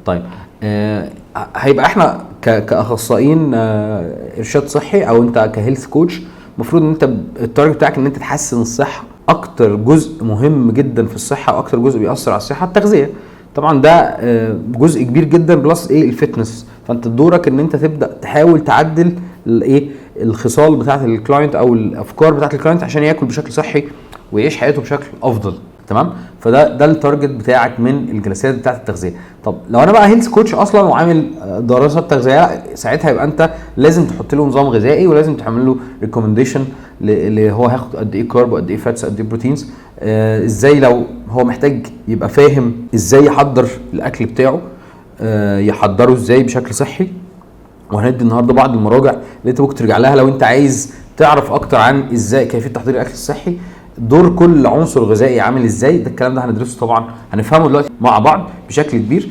طيب هيبقى احنا كاخصائيين ارشاد صحي او انت ك health coach، المفروض ان انت ال target بتاعك ان انت تحسن الصحه. اكتر جزء مهم جدا في الصحة واكتر جزء بيأثر على الصحة التغذيه. طبعا ده جزء كبير جدا plus ايه؟ ال fitness. فانت دورك ان انت تبدا تحاول تعدل الايه؟ الخصال بتاعه ال client او الافكار بتاعه ال client عشان ياكل بشكل صحي ويعيش حياته بشكل افضل، تمام؟ فده ال target بتاعك من الجلسات بتاعه التغذيه. طب لو انا بقى health coach اصلا وعامل دراسات تغذيه، ساعتها يبقى انت لازم تحط له نظام غذائي ولازم تعمل له recommendation اللي هو هياخد قد ايه carb وقد ايه fats، قد ايه proteins، ازاي لو هو محتاج يبقى فاهم ازاي يحضر الاكل بتاعه، يحضره ازاي بشكل صحي. وهندي النهارده بعض المراجع اللي انت ممكن ترجع لها لو انت عايز تعرف اكتر عن ازاي كيفية تحضير الاكل الصحي، دور كل عنصر غذائي عامل ازاي. ده الكلام ده هندرسه طبعا، هنفهمه دلوقتي مع بعض بشكل كبير.